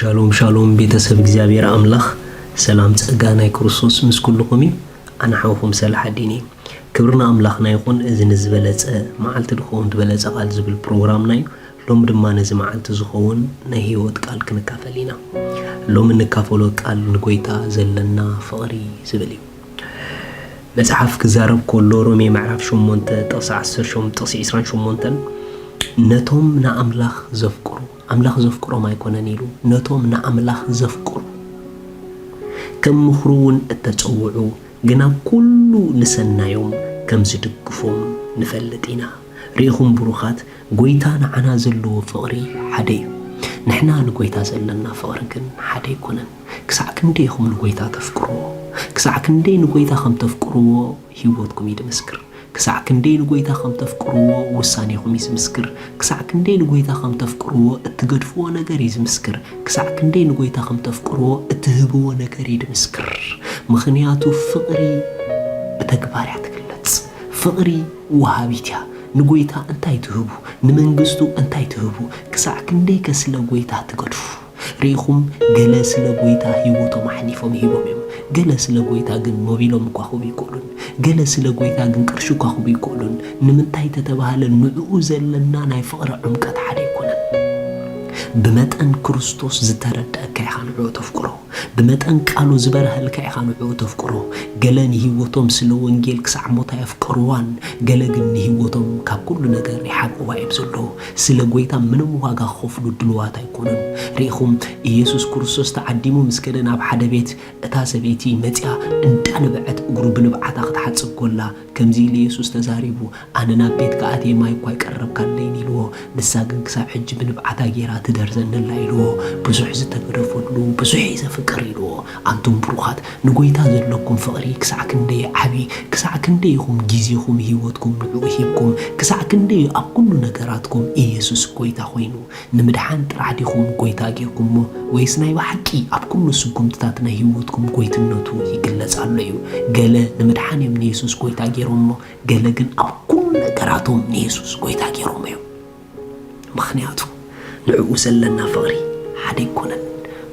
ሻሎም ሻሎም ቤተሰብ እግዚኣብሔር ኣምላኽ፣ ሰላም ጸጋ ናይ ክርስቶስ ምስ ኩልኹም እዩ። ኣነ ሓውኹም ሰላሓዲን እየ። ክብሪ ንኣምላኽና ይኹን። እዚ ንዝበለጸ መዓልቲ ድኸውን ዝበለጸ ቃል ዝብል ፕሮግራምና እዩ። ሎሚ ድማ ነዚ መዓልቲ ዝኸውን ናይ ህይወት ቃል ክንካፈል ኢና። ሎሚ እንካፈሎ ቃል ንጎይታ ዘለና ፍቕሪ ዝብል እዩ። መጽሓፍ ክዛረብ ከሎ ሮሜ ምዕራፍ ሸሞንተ ጥቕሲ ዓሰርተ ሸሞንተ ጥቕሲ ዕስራን ሸሞንተን ነቶም ንኣምላኽ ዘፍቅሩ ኣምላኽ ዘፍቅሮም ኣይኮነን ኢሉ፣ ነቶም ንኣምላኽ ዘፍቅሩ ከም ምኽሩ እውን እተጸውዑ ግን ኣብ ኩሉ ንሰናዮም ከም ዝድግፎም ንፈልጥ ኢና። ርኢኹም ብሩኻት፣ ጎይታ ንዓና ዘለዎ ፍቕሪ ሓደ እዩ። ንሕና ንጎይታ ዘለና ፍቕሪ ግን ሓደ ኣይኮነን። ክሳዕ ክንደይ ኢኹም ንጎይታ ተፍቅርዎ? ክሳዕ ክንደይ ንጎይታ ከም ተፍቅርዎ ህይወትኩም እዩ ዝምስክር። ክሳዕ ክንደይ ንጎይታ ከም ተፍቅርዎ ውሳኔኹም እዩ ዝምስክር። ክሳዕ ክንደይ ንጎይታ ከም ተፍቅርዎ እትገድፍዎ ነገር እዩ ዝምስክር። ክሳዕ ክንደይ ንጎይታ ከም ተፍቅርዎ እትህብዎ ነገር እዩ ዝምስክር። ምኽንያቱ ፍቕሪ ብተግባር እያ ትግለጽ። ፍቕሪ ወሃቢት እያ። ንጎይታ እንታይ ትህቡ? ንመንግስቱ እንታይ ትህቡ? ክሳዕ ክንደይከ ስለ ጎይታ ትገድፉ? ርኢኹም፣ ገለ ስለ ጎይታ ህይወቶም ኣሕሊፎም ሂቦም እዮም። ገለ ስለ ጎይታ ግን ሞቢሎም ክዋኽቡ ይክእሉን፣ ገለ ስለ ጎይታ ግን ቅርሺ ክዋኽቡ ይክእሉን። ንምንታይ ተተባህለ፣ ንዕኡ ዘለና ናይ ፍቕሪ ዕምቀት ሓደ ኣይኮነን። ብመጠን ክርስቶስ ዝተረድኣካ ኢኻ ንዕኡ ተፍቅሮ። ብመጠን ቃሉ ዝበርሀልካ ኢኻ ንዕኡ ተፍቅሮ። ገለ ንህይወቶም ስለ ወንጌል ክሳዕ ሞት ኣየፍቀርዋን፣ ገለ ግን ንህይወቶም ካብ ኩሉ ነገር ይሓብእዋ እዮም ዘለዉ። ስለ ጎይታ ምንም ዋጋ ክኸፍሉ ድልዋት ኣይኮኑን። ርኢኹም፣ ኢየሱስ ክርስቶስ ተዓዲሙ ምስ ከደ ናብ ሓደ ቤት፣ እታ ሰበይቲ መጺኣ እንዳነበዐት እግሩ ብንብዓታ ክትሓጽብ ኮላ፣ ከምዚ ኢሉ የሱስ ተዛሪቡ፣ ኣነ ናብ ቤትካ ኣትየ ማይ እኳ ኣይቀረብካለይን ኢልዎ። ንሳ ግን ክሳብ ሕጂ ብንብዓታ ጌራ ትደርዘኒ ኣላ ኢልዎ። ብዙሕ ዝተገደፈሉ፣ ብዙሕ እዩ ዘፍቅር ኢልዎ። ኣንቱም ብሩኻት፣ ንጎይታ ዘለኩም ፍቕሪ ክሳዕ ክንደይ ዓቢ፣ ክሳዕ ክንደይ ኢኹም ግዜኹም፣ ህይወትኩም ንዕኡ ሂብኩም፣ ክሳዕ ክንደይ ኣብ ኩሉ ነገራትኩም ኢየሱስ ጎይታ ኮይኑ። ንምድሓን ጥራሕ ዲኹም ጎይታ ጌርኩሞ? ወይስ ናይ ብሓቂ ኣብ ኩሉ ስጉምትታት ናይ ህይወትኩም ጎይትነቱ ይግለጽ ኣሎ እዩ? ገለ ንምድሓን እዮም ንየሱስ ጎይታ ጌሮሞ፣ ገለ ግን ኣብ ኩሉ ነገራቶም ንየሱስ ጎይታ ጌሮሞ እዮም። ምኽንያቱ ንዕኡ ዘለና ፍቕሪ ሓደ ኣይኮነን።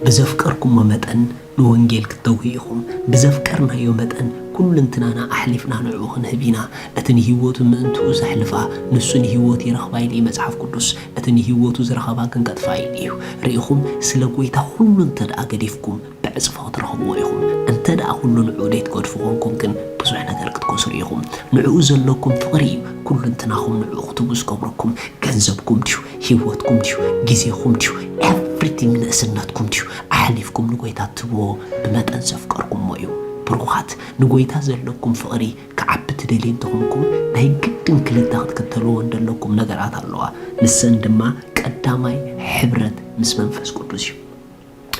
ብዘፍቀርኩሞ መጠን ንወንጌል ክትተውሁ ኢኹም። ብዘፍቀርናዮ መጠን ኩልንትናና ኣሕሊፍና ንዕኡ ክንህብ ኢና። እቲ ንህይወቱ ምእንትኡ ዘሕልፋ፣ ንሱ ንህይወት ይረኽባ ኢሉ እዩ መጽሓፍ ቅዱስ። እቲ ንህይወቱ ዝረኸባ ግን ከጥፍኣ ኢሉ እዩ። ርኢኹም፣ ስለ ጎይታ ኩሉ እንተ ደኣ ገዲፍኩም፣ ብዕጽፊ ክትረኽብዎ ኢኹም። እንተ ደኣ ኩሉ ንዕኡ ዘይትገድፉ ኮንኩም ግን፣ ብዙሕ ነገር ክትከስሩ ኢኹም። ንዕኡ ዘለኩም ፍቕሪ እዩ ኩልንትናኹም ንዕኡ ክትህቡ ዝገብረኩም። ገንዘብኩም ድዩ? ህይወትኩም ድዩ? ግዜኹም ድዩ? ኤቭሪቲንግ፣ ንእስነትኩም ድዩ? ኣሕሊፍኩም ንጎይታ ትህብዎ ብመጠን ዘፍቀርኩሞ እዩ። ብሩኻት፣ ንጎይታ ዘለኩም ፍቕሪ ክዓቢ ትደልዩ እንተኾንኩም፣ ናይ ግድን ክልተ ክትክተልዎ እንደለኩም ነገራት ኣለዋ። ንሰን ድማ ቀዳማይ ሕብረት ምስ መንፈስ ቅዱስ እዩ።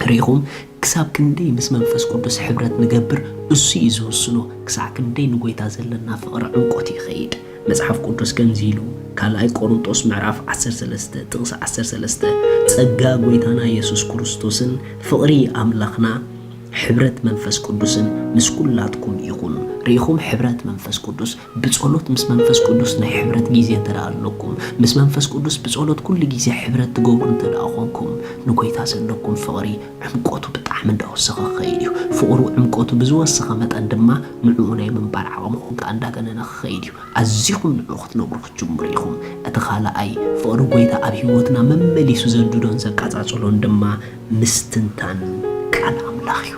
ርኢኹም፣ ክሳብ ክንደይ ምስ መንፈስ ቅዱስ ሕብረት ንገብር እሱ እዩ ዝውስኖ። ክሳዕ ክንደይ ንጎይታ ዘለና ፍቕሪ ዕምቆት ይኸይድ። መጽሓፍ ቅዱስ ከምዚ ኢሉ፣ ካልኣይ ቆሮንጦስ ምዕራፍ ዓሰርተ ሰለስተ ጥቕሲ ዓሰርተ ሰለስተ፣ "ጸጋ ጎይታና የሱስ ክርስቶስን ፍቕሪ ኣምላኽና ሕብረት መንፈስ ቅዱስን ምስ ኩላትኩም ይኹን።" ርኢኹም፣ ሕብረት መንፈስ ቅዱስ፣ ብጸሎት ምስ መንፈስ ቅዱስ ናይ ሕብረት ግዜ እንተ ደኣ ኣለኩም፣ ምስ መንፈስ ቅዱስ ብጸሎት ኩሉ ግዜ ሕብረት ትገብሩ እንተ ደኣ ኾንኩም፣ ንጎይታ ዘለኩም ፍቕሪ ዕምቆቱ ብጣዕሚ እንዳወሰኸ ክኸይድ እዩ። ፍቕሩ ዕምቆቱ ብዝወሰኸ መጠን ድማ ንዕኡ ናይ ምንባር ዓቕምኹም ከኣ እንዳገነነ ክኸይድ እዩ። ኣዚኹም ንዕኡ ክትነብሩ ክትጅምሩ ኢኹም። እቲ ካልኣይ ፍቕሪ ጎይታ ኣብ ህይወትና መመሊሱ ዘንድዶን ዘቃጻጽሎን ድማ ምስትንታን ቃል ኣምላኽ እዩ።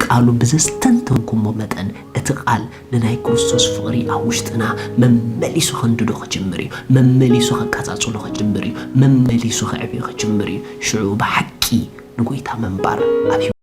ቃሉ ብዘስተንተንኩሞ መጠን እቲ ቃል ንናይ ክርስቶስ ፍቕሪ ኣብ ውሽጥና መመሊሱ ከንድዶ ክጅምር እዩ። መመሊሱ ከቃጻጽሎ ክጅምር እዩ። መመሊሱ ከዕብዮ ክጅምር እዩ። ሽዑ ብሓቂ ንጎይታ ምንባር ኣብ